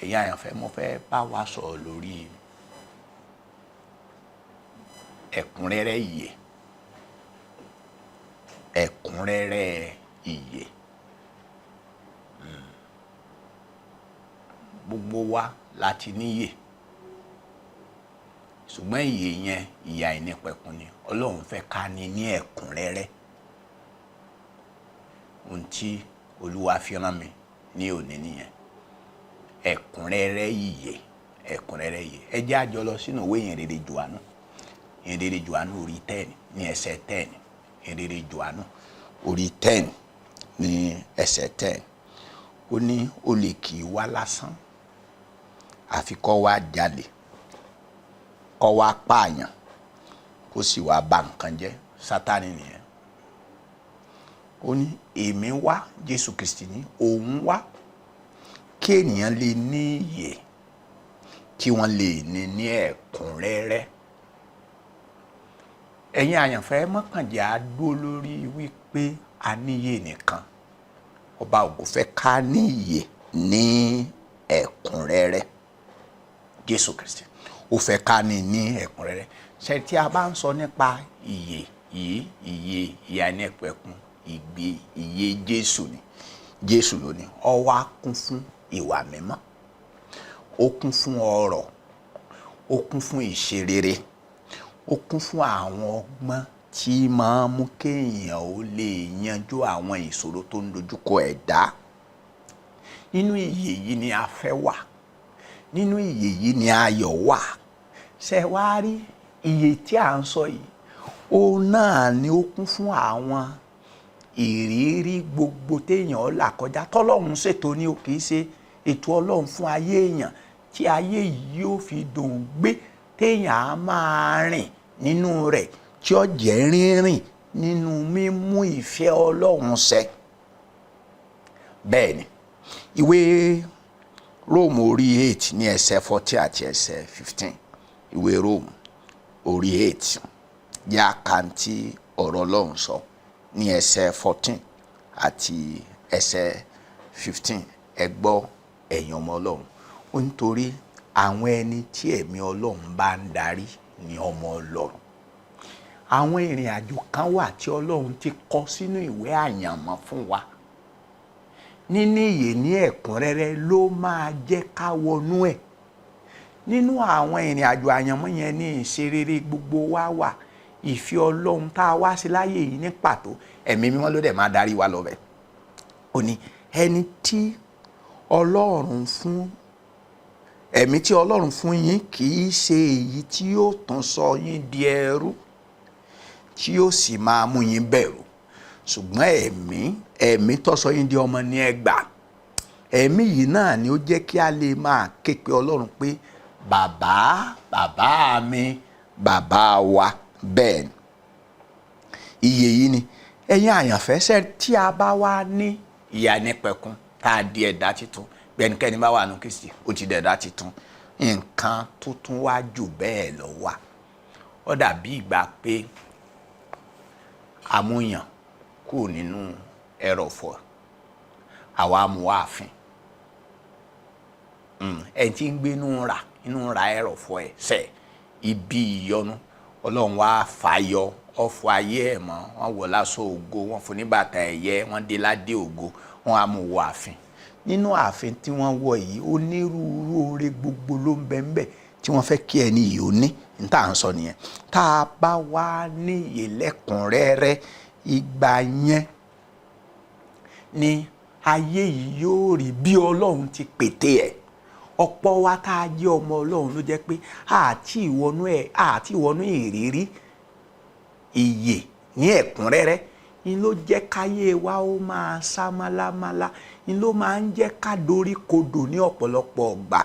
Ẹ̀yin àyànfẹ́, mo fẹ́ bá wa sọ̀rọ̀ lórí ẹ̀kúnrẹ́rẹ́ ìyè. Ẹ̀kúnrẹ́rẹ́ ìyè. Gbogbo wa láti níyè. Ṣùgbọ́n ìyè yẹn, ìyè àìnípẹ̀kun ni. Ọlọ́run fẹ́ ká ní ní ẹ̀kúnrẹ́rẹ́. Ohun tí Olúwa fi rán mi ní òní nìyẹn. Ẹ̀kúnrẹ́rẹ́ ìyè, ẹ̀kúnrẹ́rẹ́ ìyè. Ẹ jẹ́ á jọ lọ sínú ìwé ìyìnrere Jòhánù. Ìyìnrere Jòhánù orí 10 ní ẹsẹ̀ 10. Ìyìnrere Jòhánù orí 10 ní ẹsẹ̀ 10. Ó ní olè kì í wá lásán, àfi kó wá jalè, kó wá pààyàn, kó sì wá bà nǹkan jẹ́. Sátánì nìyẹn. Ó ní èmi wá, Jésù Kristi ní òun wá kí ènìyàn lè ní ìyè, kí wọ́n lè ní ní ẹ̀kúnrẹ́rẹ́. Ẹ̀yin àyànfẹ́, mọ́kànjá á dúró lórí wípé a níyè nìkan. Ọba ògo fẹ́ ká ní ìyè ní ẹ̀kúnrẹ́rẹ́. Jésù Kristi ó fẹ́ ká ní ní ẹ̀kúnrẹ́rẹ́. Ṣé tí a bá ń sọ nípa ìyè yìí, ìyè ìyè àìnípẹ̀kun, ìgbé ìyè Jésù ni. Jésù ló ní. Ó wá kún fún ìwà mímọ́. Ó kún fún ọrọ̀. Ó kún fún ìṣerere. Ó kún fún àwọn ọgbọ́n tí máa ń mú kí èèyàn ó lè yanjú àwọn ìṣòro tó ń dojúkọ ẹ̀dá. Nínú ìyè yìí ni a fẹ́ wà. Nínú ìyè yìí ni ayọ̀ wà. Ṣé wá rí ìyè tí à ń sọ yìí? Òun náà ni ó kún fún àwọn ìrírí gbogbo téèyàn là kọjá. Tọ́lọ́run ṣètò ni ó, kì í ṣe ètò Ọlọ́run fún ayé èèyàn tí ayé yìí ó fi dùn gbé, téèyàn á máa rìn nínú rẹ̀, tí ó jẹ́ rínrìn nínú mímú ìfẹ́ Ọlọ́run ṣẹ. Bẹ́ẹ̀ ni ìwé Róòmù orí 8 ní ẹsẹ̀ 14 àti ẹsẹ̀ 15. Ìwé Róòmù orí 8, yá kàntí ọ̀rọ̀ Ọlọ́run sọ ní ẹsẹ̀ 14 àti ẹsẹ̀ 15. Ẹ gbọ́, ẹ̀yin ọmọ Ọlọ́run, ó nítorí àwọn ẹni tí ẹ̀mí Ọlọ́run bá ń darí ní ọmọ Ọlọ́run. Àwọn ìrìn àjò kan wà tí Ọlọ́run ti kọ sínú ìwé àyànmọ́ fún wa. Níní ìyè ní ẹ̀kúnrẹ́rẹ́ ló máa jẹ́ ká wọnú ẹ̀. Nínú àwọn ìrìn àjò àyànmọ́ yẹn ní ìṣerere gbogbo wa wà. Ìfẹ́ Ọlọ́run tá a wá sí láyé yìí ní pàtó, ẹ̀mí mímọ́ ló dẹ̀ máa darí wa lọ bẹ̀. Ó ní ẹni tí Ọlọ́run fún, ẹ̀mí tí Ọlọ́run fún yín kì í ṣe èyí tí yóò tún sọ yín di ẹrú, tí yóò sì máa mú yín bẹ̀rù. Ṣùgbọ́n ẹ̀mí tó sọ yín di ọmọ ní ẹgbàá. Ẹ̀mí yìí náà ni ó jẹ́ kí a lè máa ké pe Ọlọ́run pé bàbá, bàbá mi, bàbá wa. Bẹ́ẹ̀ ni ìyè yìí ni. Ẹ̀yin àyànfẹ́, ṣe tí a bá wá ní ìyè àìnípẹ̀kun, tá a di ẹ̀dá titun, bí ẹnikẹ́ni bá wà nínú Kristi, ó ti di ẹ̀dá titun. Nǹkan tuntun wá jù bẹ́ẹ̀ lọ wà. Ó dàbí ìgbà pé amúyàn kúrò nínú ẹrọ̀fọ̀, àwa mú wá ààfin. Ẹni tí ń gbé inú ra ẹrọ̀fọ̀ ẹ̀ sẹ̀ ibi ìyọnu, Ọlọ́run wá fàyọ ọ̀fọ̀ ayé ẹ̀ mọ́. Wọ́n wọ̀ láṣọ ògo, wọ́n fún ní bàtà ẹ̀yẹ, wọ́n dé ládé ògo, wọ́n á mú wọ ààfin. Nínú ààfin tí wọ́n wọ̀ yìí, onírúurú oore gbogbo ló ń bẹ ń bẹ tí wọ́n fẹ́ kí ẹni yìí ó ní. Ní tá à ń sọ nìyẹn. Tá a bá wá ní ìyè lẹ́kùnrẹ́rẹ́, ìgbà yẹn ni ayé yìí yóò rí bí Ọlọ́run ti pète ẹ̀. Ọ̀pọ̀ wa tá a jẹ́ ọmọ Ọlọ́run ló jẹ́ pé àti ìwọ́nú ìrírí ìyè ní ẹ̀kúnrẹ́rẹ́ ni ló jẹ́ káyé wa ó máa sá málámálá, ni ló máa ń jẹ́ ká dorí kodò ní ọ̀pọ̀lọpọ̀ ọgbà.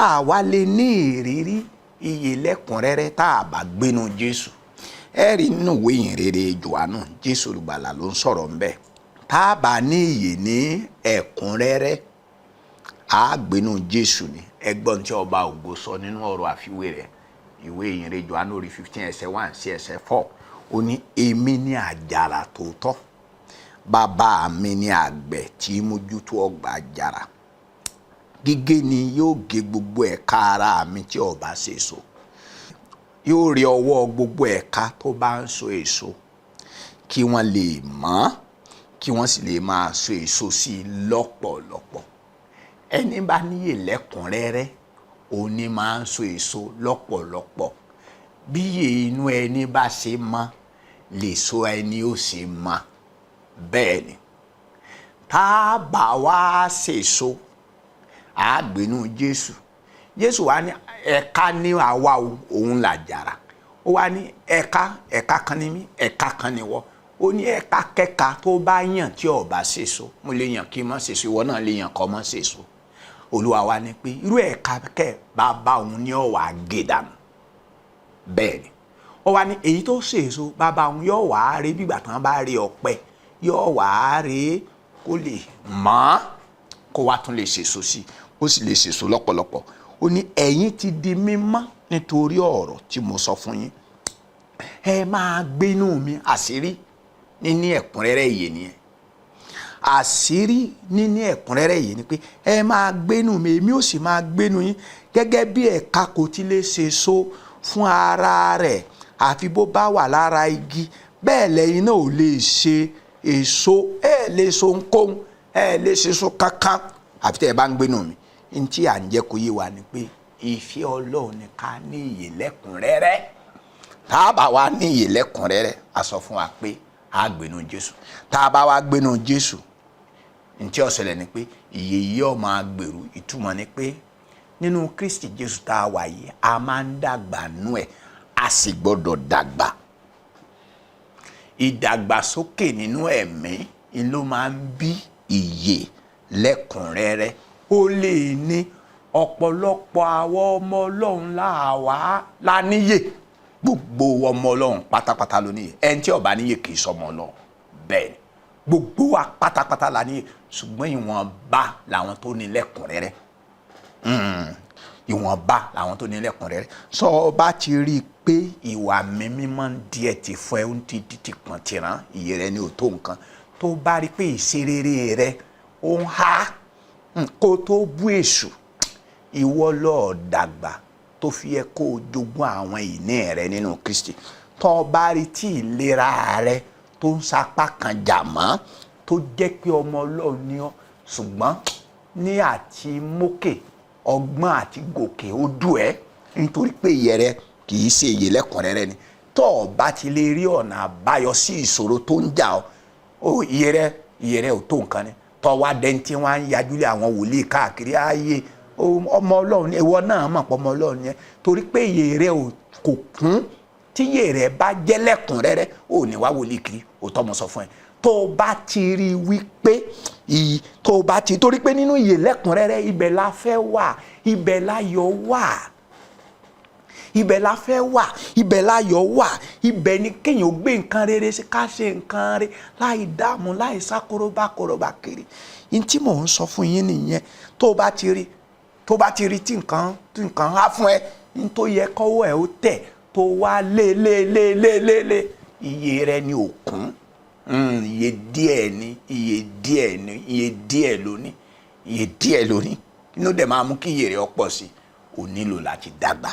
Àwa lè ní ìrírí ìyè lẹ́kùnrẹ́rẹ́ tá a bá gbénu Jésù. Ẹ rí nínú ìwé ìyìnrere Jòhánù, Jésù olùgbàlà ló ń sọ̀rọ̀ ńbẹ̀. Tá a bá ní ìyè ní ẹ̀kúnrẹ́rẹ́, a gbénu Jésù ni. Ẹ gbọ́n tí ọba ògo sọ nínú ọ̀rọ̀ àfiwé rẹ̀, ìwé ìyìnrere Jòhánù orí 15 ẹsẹ̀ 1 sí ẹsẹ̀ 4. Ó ní èmi ní àjàrà tòótọ́, bàbá mi ní àgbẹ̀ tí mójútó ọgbà àjàrà. Gígé ni yóò gé gbogbo ẹ̀ka ara mi tí ó bá ṣèso. Yóò rí ọwọ́ gbogbo ẹ̀ka tó bá ń so èso, kí wọ́n lè mọ́, kí wọ́n sì lè máa so èso sí i lọ́pọ̀lọpọ̀. Ẹni bá níyè lẹ́kùnrẹ́rẹ́, òun ni máa ń so èso lọ́pọ̀lọpọ̀. Bí iye inú ẹni bá ṣe mọ́ lèso ẹni ó ṣe mọ́. Bẹ́ẹ̀ ni, tá a bá wá ṣèso, a gbénú Jésù. Jésù wá ní ẹ̀ka ní àwa o, òun làjàrà. Ó wá ní ẹ̀ka, ẹ̀ka kan ní mí, ẹ̀ka kan ní wọ́. Ó ní ẹ̀ka kẹ́ka tó bá yàn tí ó bá ṣèso, mo lè yàn kí n má ṣèso, ìwọ náà lè yàn kó má ṣèso. Olúwa wa ní pé irú ẹ̀ka kẹ́ bàbá òun ní ó wá gé dànù. Bẹ́ẹ̀ ni, ó wá ní èyí tó ṣèso, bàbá òun yóò wá rí bí ìgbà tán bá rí ọ̀pẹ, yóò wá rí kó lè mọ́, kó wá tún lè ṣèso sí, ó sì lè ṣèso lọ́pọ̀lọpọ̀. Ó ní ẹ̀yin ti di mímọ́ nítorí ọ̀rọ̀ tí mo sọ fún yín. Ẹ máa gbénú mi. Àṣírí níní ẹ̀kúnrẹ́rẹ́ ìyè nìyẹn. Àṣírí níní ẹ̀kúnrẹ́rẹ́ ìyè ni pé ẹ máa gbénú mi, èmi ò sì máa gbénú yín. Gẹ́gẹ́ bí ẹ̀ka kò ti lè ṣèso fún ara rẹ̀ àfi bó bá wà lára igi, bẹ́ẹ̀ lẹ́yìn náà ò lè ṣe èso. Ẹ lè so ohunkóhun, ẹ lè ṣe èso kankan àfi tẹ́ ẹ bá ń gbénú mi. N tí à ń jẹ́ kó yé wa ni pé ìfẹ́ Ọlọ́run ni ká ní ìyè lẹ́kùnrẹ́rẹ́. Tá a bá wá ní ìyè lẹ́kùnrẹ́rẹ́, a sọ fún wa pé a gbénú Jésù. Tá a bá wá gbénú Jésù, n tí ó ṣẹlẹ̀ ni pé ìyè yìí ó máa gbèrú. Ìtumọ̀ ni pé nínú Kristi Jésù tá a wà yìí, a máa ń dàgbà nú ẹ̀, a sì gbọ́dọ̀ dàgbà. Ìdàgbàsókè nínú ẹ̀mí ló máa ń bí ìyè lẹ́kùnrẹ́rẹ́. Ó lè ní ọ̀pọ̀lọpọ̀ àwọn ọmọ Ọlọ́run láàwá láníyè. Gbogbo ọmọ Ọlọ́run pátápátá ló níyè. Ẹni tí ó bá níyè kì í sọmọ Ọlọ́run. Bẹ́ẹ̀ ni, gbogbo wa pátápátá la níyè, ṣùgbọ́n ìwọ̀nba làwọn tó ní lẹ́kùnrẹ́rẹ́. Ìwọ̀nba làwọn tó ní lẹ́kùnrẹ́rẹ́. Sọ ọ bá ti rí i pé ìwà mímọ́ díẹ̀ ti fún ẹ, ń ti pọ̀n tìrán, ìyè rẹ ní ò tó nǹkan. Tó bá rí i pé ìṣerere rẹ ó ń há kó tó bú èṣù, ìwọ lọ́ọ́ dàgbà tó fi yẹ kó o jogún àwọn ìní rẹ nínú Kristi. Tó bá rí tí ìlera rẹ tó ń sapá kan jà mọ́, tó jẹ́ pé ọmọ Ọlọ́run ni ọ́, ṣùgbọ́n ní àti mókè ọgbọ́n àti gòkè ó dùn ẹ́, nítorí pé ìyè rẹ kì í ṣe ìyè lẹ́kùnrẹ́rẹ́ ni. Tó o bá ti lè rí ọ̀nà àbáyọ sí ìṣòro tó ń jà ọ́, ó ìyè rẹ ò tó nǹkan ni. Tó wá dẹ́ntì wọn á ń yajúlé àwọn wòlíì káàkiri ayé, ọmọ Ọlọ́run ìwọ náà mọ̀ pé ọmọ Ọlọ́run yẹn, torí pé ìyè rẹ kò kún. Tí ìyè rẹ bá jẹ́ lẹ́kùnrẹ́rẹ́, ò ní wá wòlíì kiri. Òótọ́ mo sọ fún ẹ. Tó o bá ti rí wípé tó o bá ti, torí pé nínú ìyè lẹ́kùnrẹ́rẹ́, ibẹ̀ la fẹ́ wà, ibẹ̀ láyọ̀ wà, ibẹ̀ la fẹ́ wà, ibẹ̀ láyọ̀ wà. Ibẹ̀ ni kéèyàn ó gbé nǹkan rere sí, ká ṣe nǹkan rere láì dààmú, láì sá kóróbá kóróbá kiri. N tí mò ń sọ fún yín nìyẹn. Tó bá ti rí tí nǹkan há fún ẹ, n tó yẹ kọ́wọ́ ẹ ó tẹ̀, tó wá lé lé lé lé lé lé, iye rẹ ni òkun. Iye díẹ̀ ni, iye díẹ̀ ni, iye díẹ̀ ló ní, iye díẹ̀ ló ní. Inú dẹ̀ máa mú kí iye rẹ̀ ó pọ̀ sí. O nílò láti dàgbà.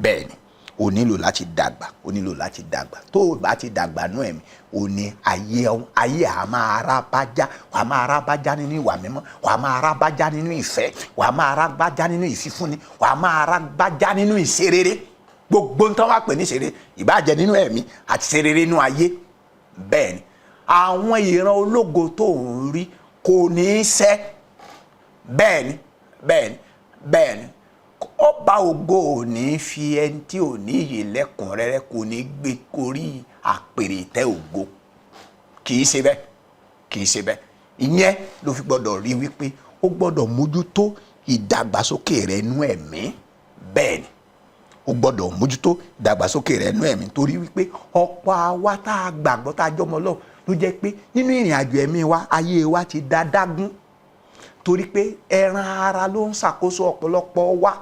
Bẹ́ẹ̀ ni, o nílò láti dàgbà, o nílò láti dàgbà. Tó o bá ti dàgbà nú ẹ̀mí, o ní ayé ayé à máa rábájá. Wà á máa rábájá nínú ìwà mímọ́, wà á máa rábájá nínú ìfẹ́, wà á máa rábájá nínú ìfífúnni, wà á máa rábájá nínú ìṣerere. Gbogbo ń tán wá pè ní ìṣeré, ìbájẹ́ nínú ẹ̀mí àti ìṣerere nínú ayé. Bẹ́ẹ̀ ni, àwọn ìran ológo tó ń rí kò ní í ṣẹ. Bẹ́ẹ̀ ni, bẹ́ẹ̀ ni, bẹ́ẹ̀ ni. Ọba ògo ò ní fi ẹni tí ò ní ìyè lẹ́kùnrẹ́rẹ́, kò ní gbé korí àpèrè ìtẹ́ ògo. Kì í ṣe bẹ́ẹ̀, kì í ṣe bẹ́ẹ̀. Ìyẹn ló fi gbọ́dọ̀ rí wípé ó gbọ́dọ̀ mójútó ìdàgbàsókè rẹ̀ nú ẹ̀mí. Bẹ́ẹ̀ ni, ó gbọ́dọ̀ mójútó ìdàgbàsókè rẹ̀ nú ẹ̀mí, torí wípé ọ̀pọ̀ àwa tá a gbàgbọ́, tá a jọmọ Ọlọ́run, ló jẹ́ pé nínú ìrìn àjò ẹ̀mí wa, ayé wa ti da dágún, torí pé ẹran ara ló ń ṣàkóso ọ̀pọ̀lọpọ̀ wa,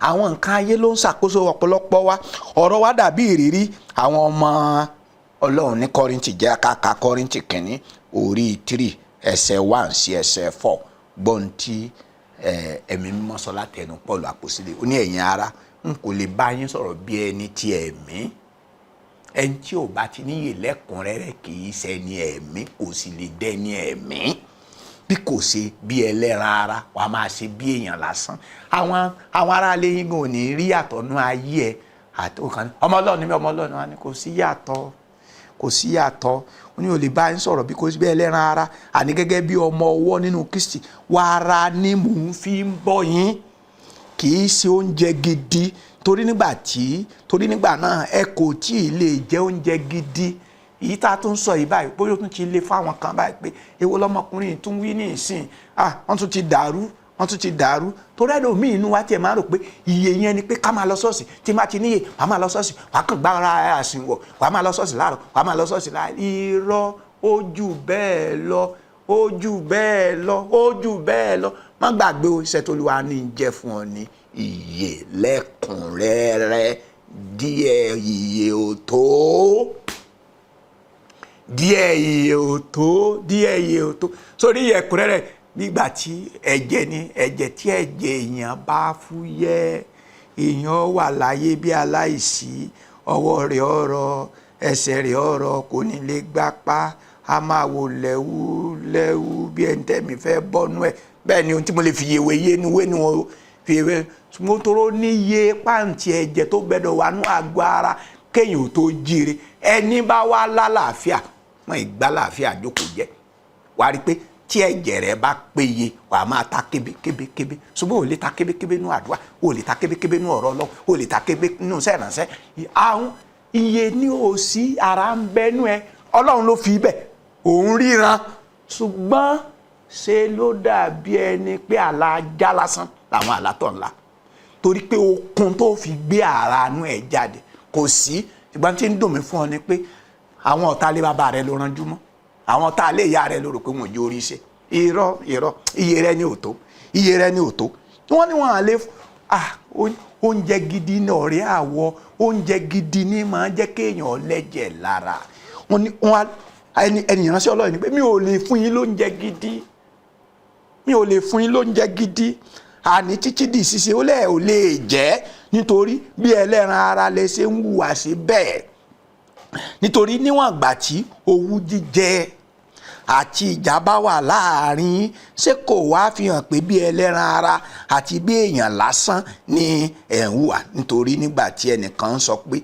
àwọn nǹkan ayé ló ń ṣàkóso ọ̀pọ̀lọpọ̀ wa. Ọ̀rọ̀ wa dàbí ìrírí àwọn ọmọ Ọlọ́run ní Kọ́ríńtì. Jẹ́ ká ka Kọ́ríńtì kìíní orí 3, ẹsẹ̀ 1 sí ẹsẹ̀ 4. Gbọ́n tí ẹ̀mí mímọ́ sọ látẹnu Pọ́ọ̀lù àpòsílẹ̀. Ó ní, "Ẹ̀yin ará, n kò lè bá yín sọ̀rọ̀ bí ẹni tí ẹ̀mí." Ẹni tí ò bá ti níyè lẹ́kùnrẹ́rẹ́ kì í ṣẹni ẹ̀mí, kò sì lè dẹni ẹ̀mí, bí kò ṣe bí ẹlẹ́ran ara. Wàá máa ṣe bí èèyàn lásán. Àwọn aráalé yín gan ò ní rí yàtọ̀ nú ayé ẹ. Àti ọkàn ọmọ Ọlọ́run ní ọmọ Ọlọ́run wa ni, kò sí yàtọ̀, kò sí yàtọ̀. Ó ní ò lè bá yín sọ̀rọ̀ bí kò sí bí ẹlẹ́ran ara, àní gẹ́gẹ́ bí ọmọ ọwọ́ nínú Kristi. Wàrà ni mò ń fi ń bọ́ yín, kì í ṣe oúnjẹ gidi, torí nígbà náà ẹ kò tí ì lè jẹ oúnjẹ gidi. Èyí tá a tún sọ yìí báyìí, bóyá ó tún ti lé fáwọn kan báyìí pé èwo lọmọkùnrin yìí tún wí ní ìsìn? Ah, wọ́n tún ti dàrú, wọ́n tún ti dàrú. Torí ẹlòmíì inú wa tiẹ̀ máa rò pé iye yẹn ni pé ká máa lọ ṣọ́ọ̀ṣì. Tí má ti níyè, wàá máa lọ ṣọ́ọ̀ṣì, wàá kàn gbára àsìn wọ̀, wàá máa lọ ṣọ́ọ̀ṣì láàárọ̀, wàá máa lọ ṣọ́ọ̀ṣì láàárọ̀. Irọ́, ó jù bẹ́ẹ̀ lọ, ó jù bẹ́ẹ̀ lọ, ó jù bẹ́ẹ̀ lọ. Má gbàgbé o, iṣẹ́ t'Olúwa ní í jẹ́ fún ọ ní ìyè lẹ́kùnrẹ́rẹ́. Díẹ̀ ìyè ò tó, díẹ̀ ìyè ò tó, díẹ̀ ìyè ò tó. Sórí ìyè ẹ̀kúnrẹ́rẹ́, nígbà tí ẹ̀jẹ̀ ni ẹ̀jẹ̀, tí ẹ̀jẹ̀ èèyàn bá fúyẹ́, èèyàn wà láyé bí aláìsí. Ọwọ́ rẹ̀ ọ̀rọ̀, ẹsẹ̀ rẹ̀ ọ̀rọ̀, kò ní lè gbápá, a máa wò lẹ́wú lẹ́wú bí ẹni tẹ́mi fẹ́ bọ́nú ẹ̀. Bẹ́ẹ̀ ni ohun tí mo lè fi yèwé yé nu wé nu o fi yèwé mo tóró níye pàǹtí ẹ̀jẹ̀ tó gbẹ́dọ̀ wà nú àgọ́ ara kéèyàn ò tó jíire. Ẹni bá wá lálàáfíà, wọn ìgbà láàfíà jókòó jẹ́. Wàá rí i pé tí ẹ̀jẹ̀ rẹ bá péye, wà á máa ta kébé kébé kébé. Ṣùgbọ́n ò lè ta kébékébé nú àdúrà, ò lè ta kébékébé nú ọ̀rọ̀ Ọlọ́run, ò lè ta kébé nú sẹ́rànṣẹ́. Àwọn iye ní òsì ara ń bẹnu ẹ, Ọlọ́run ló fi bẹ̀ òun ríran, ṣùgbọ́n ṣe ló dàbí ẹni pé àlá ajá lásán làwọn àlá tó ńlá, torí pé okun tó fi gbé ara inú ẹ̀ jáde kò sí. Ìgbà tí ń dùn mí fún ọ ni pé àwọn ọ̀tá ilé bàbá rẹ ló ranjú mọ́, àwọn ọ̀tá ilé ìyá rẹ ló rò pé wọn ò jẹ́ orí ṣe. Irọ́, irọ́, iye rẹ ní òtó, iye rẹ ní òtó. Wọ́n ní wọn à lè ah oúnjẹ gidi ní ọ̀rẹ́ àwọ̀. Oúnjẹ gidi ní máa jẹ́ kéèyàn lẹ́jẹ̀ lára. Wọ́n ní wọ́n ẹni ẹni ìránṣẹ́ Ọlọ́run ni pé mi ò lè fún yín lóúnjẹ gidi, mi ò lè fún yín lóúnjẹ gidi, àní títí di ṣíṣe ó lẹ̀ ò lè jẹ́, nítorí bí ẹlẹ́ran ara lè ṣe ń hùwà sí bẹ́ẹ̀. Nítorí níwọ̀n ìgbà tí owú jíjẹ àti ìjà bá wà láàrin, ṣé kò wá fi hàn pé bí ẹlẹ́ran ara àti bí èèyàn lásán ni ẹ̀ ń hùwà? Nítorí nígbà tí ẹnìkan ń sọ pé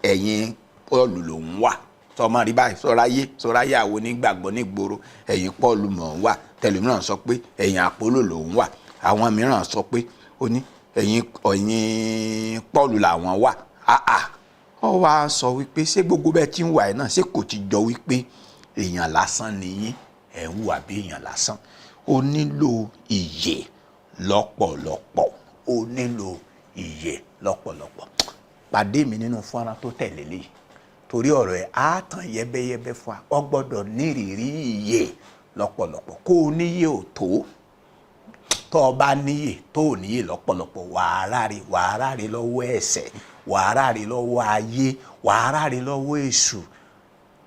ẹ̀yìn Pọ́ọ̀lù lòún wà, sọmọ rí báyìí, sọráyé sọráyé àwọn onígbàgbọ́ nígboro, ẹ̀yìn Pọ́ọ̀lù mọ̀ ń wà. Tẹlifíran sọ pé ẹ̀yìn Àpólò lòún wà. Àwọn mìíràn sọ pé ó ní ẹ̀yìn Pọ́ọ̀lù làwọn wà. Àà, ó wá sọ wípé ṣé gbogbo bẹ́ẹ̀ tí ń wà ẹ̀ náà, ṣé kò ti jọ wípé èèyàn lásán ni yín, ẹ̀ ń hùwà bí èèyàn lásán? Ó nílò ìyè lọ́pọ̀lọpọ̀, ó nílò ìyè lọ́pọ̀lọpọ̀. Pàdé mi nínú fọ́nrán tó tẹ̀lé lé, torí ọ̀rọ̀ ẹ̀ á tàn yẹ́bẹ́yẹ́bẹ́ fún wa. Ọ gbọ́dọ̀ nírìírí ìyè lọ́pọ̀lọpọ̀. Kó o níyè ò tó. Tó o bá níyè, tó o níyè lọ́pọ̀lọpọ̀, wàá ráre, wàá ráre lọ́wọ́ ẹ̀ṣẹ̀, wàá ráre lọ́wọ́ ayé, wàá ráre lọ́wọ́ èṣù.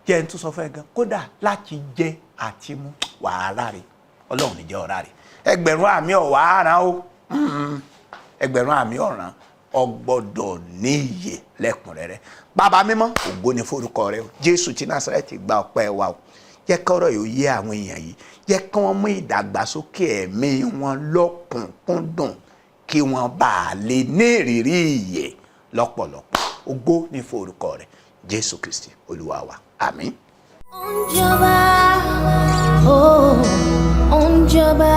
Jẹ́ n tún sọ fún ẹ gan, kódà láti jẹ àti mú, wàá ráre. Ọlọ́run ní jẹ́ ọ̀rá rẹ̀. Ẹgbẹ̀rún àmì ọ̀wá aràn o, ẹgbẹ̀rún àmì ọ̀ràn. Ọ gbọ́dọ̀ ní ìyè lẹ́kùnrẹ́rẹ́. Bàbá mímọ́, ògo ni forúkọ rẹ o. Jésù ti Násárẹ́tì, gba ọpẹ́ wa o. Jẹ́ kọ́rọ̀ yóò yé àwọn èèyàn yìí, jẹ́ kí wọ́n mú ìdàgbàsókè ẹ̀mí wọn lọ́kùnkúndùn, kí wọ́n bá a lè ní ìrírí ìyè lọ́pọ̀lọpọ̀. Ògo ní forúkọ rẹ, Jésù Kristi Olúwa wa. Àmín. Ó ń jọba, ó ń jọba.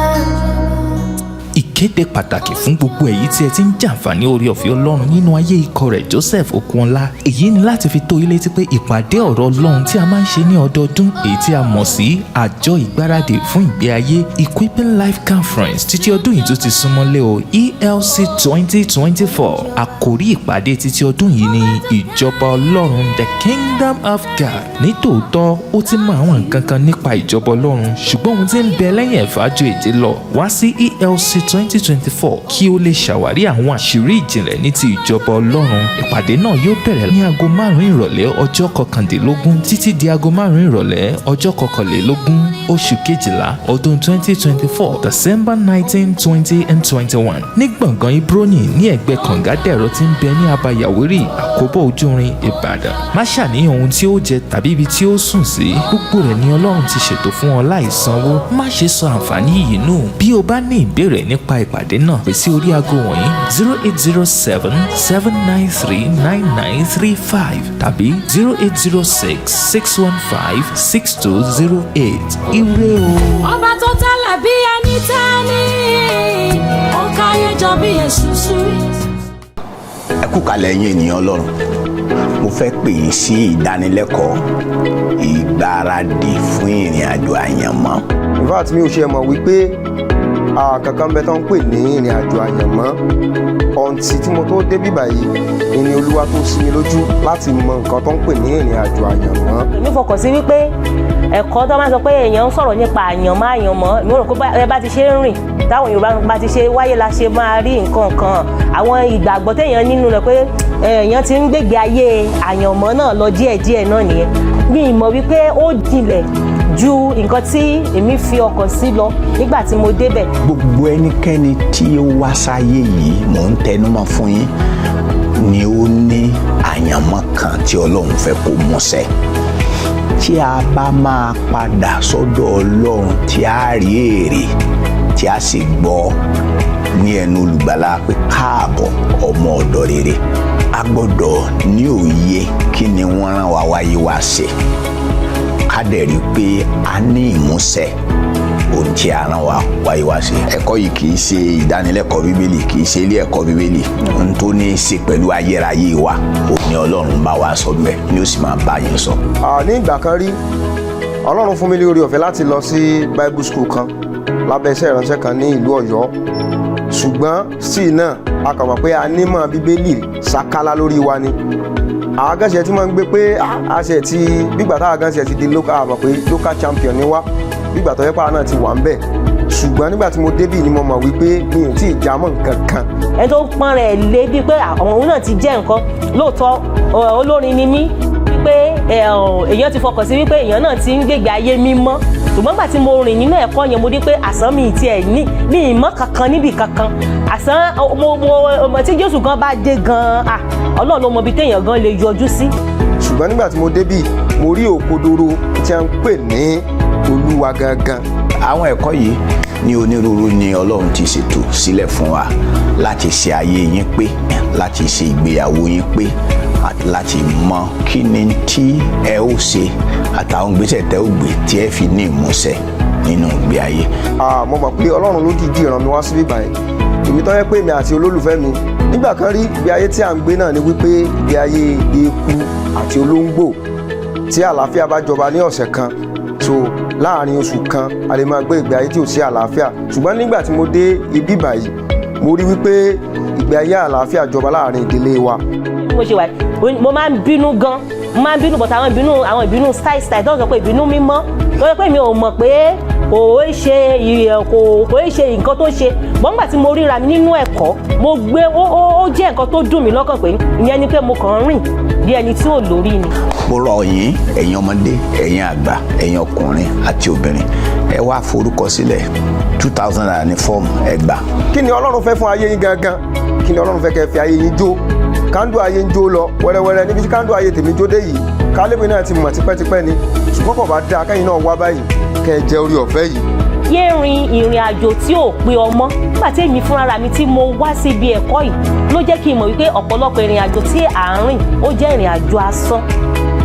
Ìkéde pàtàkì fún gbogbo èyí tí ẹ ti ń jàǹfààní oore ọ̀fẹ́ Ọlọ́run nínú ayé ikọ̀ rẹ̀ Joseph Okunola. Èyí ni láti fi tó yín létí pé ìpàdé ọ̀rọ̀ Ọlọ́run tí a máa ń ṣe ní ọdọọdún, èyí tí a mọ̀ sí àjọ ìgbáradì fún ìgbé ayé, Equipping Life Conference, títí ọdún yìí tó ti súnmọ́lé o, ELC 2024. Àkòrí ìpàdé títí ọdún yìí ni ìjọba Ọlọ́run, the kingdom of God. Nítòótọ́, ó ti mọ àwọn nǹkan kan nípa ìjọba Ọlọ́run, ṣùgbọ́n ohun tí ń bẹ lẹ́yìn ẹ̀fà ju èje lọ. Wá sí ELC 20. 2024 kí o lè ṣàwárí àwọn àṣírí ìjìnlẹ̀ ní ti ìjọba Ọlọ́run. Ìpàdé náà yóò bẹ̀rẹ̀ ní aago 5 ìrọ̀lẹ́ ọjọ́ 19 títí di aago 5 ìrọ̀lẹ́ ọjọ́ 21 oṣù kejìlá ọdún 2024, December 19, 20 and 21, ní gbọ̀ngàn Ibroni ní ẹ̀gbẹ́ kàngádẹ̀rọ tí ń bẹ ní Abayàwérì, Àkóbọ̀ Ojúrin, Ìbàdàn. Má ṣàníyàn ohun tí ó jẹ tàbí ibi tí ó sùn sí. Gbogbo rẹ̀ ni Ọlọ́run ti ṣètò fún ọ láì sanwó. Má ṣe sọ àǹfààní yìí nù. Bí o bá ní ìbéèrè nípa ìpàdé náà, pè sí orí aago wọ̀nyí: 08077939935 tàbí 08066156208. Ire o. Ọba tó tẹ́lẹ̀ bí ẹni tẹ́ni, ó káyé jọ bí èṣùṣù. Ẹ kú kalẹ̀, ẹ̀yin ènìyàn Ọlọ́run. Mo fẹ́ pè yín sí ìdánilẹ́kọ̀ọ́ ìgbáradì fún ìrìn àjò àyànmọ́. In fact, mi ò ṣe mọ̀ wípé kankan bẹ tó ń pè ní ìrìn àjò àyànmọ́ until tí mo tó débí báyìí ni Olúwa tó sí mi lójú láti mọ nǹkan tó ń pè ní ìrìn àjò àyànmọ́. Èmi fọkàn sí wípé ẹ̀kọ́ tó máa ń sọ pé èèyàn ń sọ̀rọ̀ nípa àyànmọ́ àyànmọ́, èmi rò pé ẹ bá ti ṣe ń rìn, táwọn Yorùbá bá ti ṣe wáyé la ṣe máa rí nǹkan kan. Àwọn ìgbàgbọ́ téèyàn nínú rẹ̀ pé èèyàn ti ń gbégbé ayé àyànmọ́ náà lọ díẹ̀díẹ̀ náà nìyẹn. Mi ì mọ̀ wípé ó jinlẹ̀ ju nǹkan tí èmi fi ọkàn sí lọ nígbà tí mo débẹ̀. Gbogbo ẹnikẹ́ni tí ó wá sáyé yìí, mò ń tẹnumọ́ fún yín, ni ó ní àyànmọ́ kan tí Ọlọ́run fẹ́ kó múṣẹ. Tí a bá máa padà sọ́dọ̀ Ọlọ́run, tí a rí èrè, tí a sì gbọ́ ní ẹnu olùgbàlà pé, "Káàbọ̀, ọmọ ọ̀dọ̀ rere," a gbọ́dọ̀ ní òye kí ni wọ́n rán wa wáyé wá ṣe, ká dẹ̀ rí i pé a ní ìmúṣẹ ohun tí a rán wa wáyé wá ṣe. Ẹ̀kọ́ yìí kì í ṣe ìdánilẹ́kọ̀ọ́ Bíbélì, kì í ṣe ilé ẹ̀kọ́ Bíbélì. Ohun tó ní í ṣe pẹ̀lú ayérayé wa òun ni Ọlọ́run bá wa sọ bẹ́ẹ̀ ni ó sì máa bá yín sọ. Ní ìgbà kan rí, Ọlọ́run fún mi ní oore ọ̀fẹ́ láti lọ sí Bible school kan lábẹ́ iṣẹ́ ìránṣẹ́ kan ní ìlú Ọ̀yọ́, ṣùgbọ́n sí náà a kàn mọ̀ pé a nímọ̀ Bíbélì ṣákálá lórí wa ni. Àwọn agánṣe tí wọ́n ń gbé pé a ṣe ti bígbà táwọn agánṣe ti di local, àmọ̀ pé local champion ni wá, bígbà tó yẹ pàrọ̀ náà ti wà ń bẹ̀. Ṣùgbọ́n nígbà tí mo débì ni mo mọ̀ wípé mi ò tí ì jámọ́ nǹkan kan. Ẹni tó pọ́n rẹ̀ lé bíi pé àwọn òun náà ti jẹ́ nǹkan lóòótọ́. Olórin ni mí, wípé èèyàn ti fọkàn sí wípé èèyàn náà ti ń gbégbé ayé mímọ́, ṣùgbọ́n gbà tí mo rìn nínú ẹ̀kọ́ yẹn, mo rí pé àsán mi tiẹ̀ ní mi ìmọ̀ kankan níbì kankan. Àsán mo tí Jésù gan bá dé gan, ah, Ọlọ́run ló mọ ibi téèyàn gan lè yọjú sí. Ṣùgbọ́n nígbà tí mo débì, mo rí òkodoro tí a ń pè ní Olúwa gangan. Àwọn ẹ̀kọ́ yìí ní onírúurú ni Ọlọ́run ti ṣètò sílẹ̀ fún wa láti ṣe ayé yín pé, láti ṣe ìgbéyàwó yín pé, àti láti mọ kí ni tí ẹ ó ṣe àtàwọn ìgbésẹ̀ tẹ́ ó gbé tí ẹ fi ní ìmúṣẹ nínú ìgbé ayé. Mo mọ̀ pé Ọlọ́run ló dìídì rán mi wá síbí báyìí. Èmi tó yẹ pé èmi àti olólùfẹ́ mi nígbà kan rí, ìgbé ayé tí à ń gbé náà ni wípé ìgbé ayé eku àti olóńgbò. Tí àlàáfíà bá jọba ní ọ̀sẹ̀ kan, so láàrin oṣù kan, a lè máa gbé ìgbé ayé tí ò sí àlàáfíà. Ṣùgbọ́n nígbà tí mo dé ibi báyìí, mo rí wípé ìgbé ayé àlàáfíà jọba láàrin ìdílé wa. Bí mo ṣe wà, mo máa ń bínú gan, mo máa ń bínú, but àwọn ìbínú style style tó ń sọ pé ìbínú mímọ́, tó yẹ pé mi ò mọ̀ pé kò í ṣe kò kò í ṣe nǹkan tó ṣe bọ́n. Nígbà tí mo ríra mi nínú ẹ̀kọ́, mo gbé ó jẹ́ nǹkan tó dùn mí lọ́kàn pé ìyẹn ni pé mo kàn ń rìn bí ẹni tí ò lórí ni. Mo rọ̀ yín, ẹ̀yin ọmọdé, ẹ̀yin àgbà, ẹ̀yin ọkùnrin àti obìnrin, ẹ wá forúkọ sílẹ̀. ₦2,000 ní fọ́ọ̀mù, ẹ gbà. Kí ni Ọlọ́run fẹ́ fún ayé yín gangan? Kí ni Ọlọ́run fẹ́ kẹ́ fi ayé yín jó? Kándù ayé ń jó lọ wẹ́rẹ́wẹ́rẹ́ níbi tí kándù ayé tèmi jó dé yìí, kálébì náà ti mọ̀ tipẹ́tipẹ́ ni, ṣùgbọ́n kò bá dáa kẹ́yìn náà wá báyìí kẹ́ ẹ jẹ orí ọ̀fẹ́ yìí. Yé rin ìrìn àjò tí ò pé ọmọ. Nígbà tí èmi fúnra mi tí mo wá síbi ẹ̀kọ́ yìí ló jẹ́ kí n mọ̀ wípé ọ̀pọ̀lọpọ̀ ìrìn àjò tí à ń rìn, ó jẹ́ ìrìn àjò asán,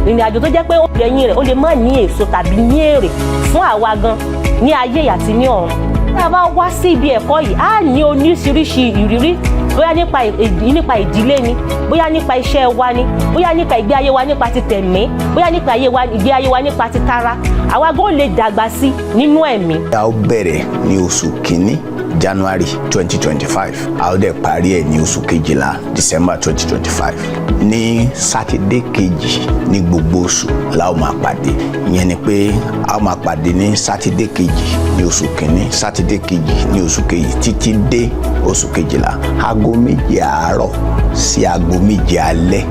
ìrìn àjò tó jẹ́ pé ẹ̀yìn rẹ̀ ó lè má ní èso tàbí ní èrè fún àwa gan ní ayé àti ní ọ̀run. Tí a bá wá sí ibi ẹ̀kọ́ yìí, á ní oríṣiríṣi ìrírí. Bóyá nípa ìdílé ni, bóyá nípa iṣẹ́ wa ni, bóyá nípa ìgbé ayé wa nípa ti tẹ̀mí, bóyá nípa ayé wa, ìgbé ayé wa nípa ti tara, àwa gan lè dàgbà sí nínú ẹ̀mí. A ó bẹ̀rẹ̀ ní oṣù kínní, January 2025, a ó dẹ̀ parí ẹ̀ ní oṣù kejìlá, December 2025. Ní Sátidé kejì ní gbogbo oṣù la ó máa pàdé. Ìyẹn ni pé a ó máa pàdé ní Sátidé kejì ní oṣù kínní, Sátidé kejì ní oṣù kejì, títí dé oṣù kejìlá. Aago 7 àárọ̀ sí aago 7 alẹ́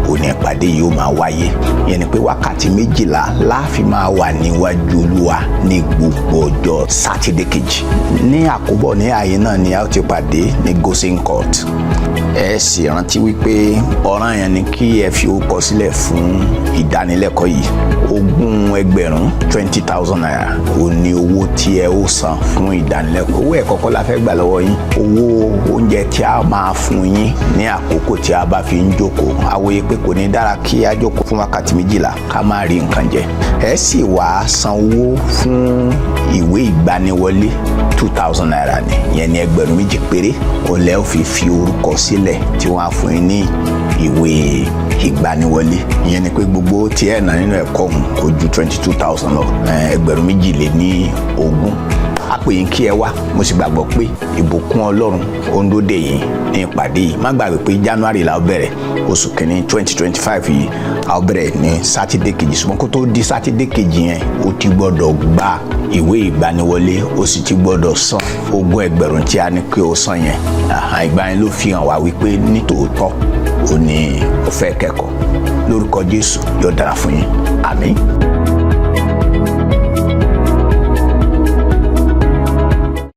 òní ìpàdé yìí ó máa wáyé. Ìyẹn ni pé wákàtí 12 la fi máa wà níwájú Olúwa ní gbogbo ọjọ́ Sátidé kejì. Ní àkóbọ̀ ní ààyè náà ni a ó ti pàdé ní Gosen Court. Ẹ sì rántí wípé ọ̀ràn yẹn ni kí ẹ fi orúkọ sílẹ̀ fún ìdánilẹ́kọ̀ọ́ yìí. 20,000, ₦20,000, ò ní owó tí ẹ ó san fún ìdánilẹ́kọ̀ọ́. Owó ẹ̀kọ́ kọ́ la fẹ́ gbà lọ́wọ́ yín. Owó oúnjẹ tí a máa fún yín ní àkókò tí a bá fi ń jókòó, àwòye pé kò ní dára kí a jókòó fún wákàtí 12 ká má rí nǹkan jẹ. Ẹ sì wá san owó fún ìwé ìgbaniwọlé, ₦2,000 ni. Ìyẹn ní 2,000 péré òun lẹ́ ò fi orúkọ sílẹ̀ tí wọ́n á fún yín ní ìwé ìgbaniwọlé. Ìyẹn ni pé gbogbo tí ẹ̀ ná nínú ẹ̀kọ́ ọ̀hún kò ju 22,000 lọ, 22,000. A pè yín kí ẹ wá. Mo sì gbàgbọ́ pé ìbùkún Ọlọ́run ó ń dóde yín ní ìpàdé yìí. Má gbàgbé pé January la ó bẹ̀rẹ̀, oṣù kìíní 2025 yìí. A ó bẹ̀rẹ̀ ní Sátidé kejì, ṣùgbọ́n kó tó di Sátidé kejì yẹn, o ti gbọ́dọ̀ gba ìwé ìgbaniwọlé, o sì ti gbọ́dọ̀ san 20,000 tí a ní kí o san yẹn. Ìgbà yẹn ló fi hàn wá wípé nítòótọ́ o ní o fẹ́ kẹ́kọ̀ọ́. Lórúkọ Jésù, yóò dára fún yín. Àmín.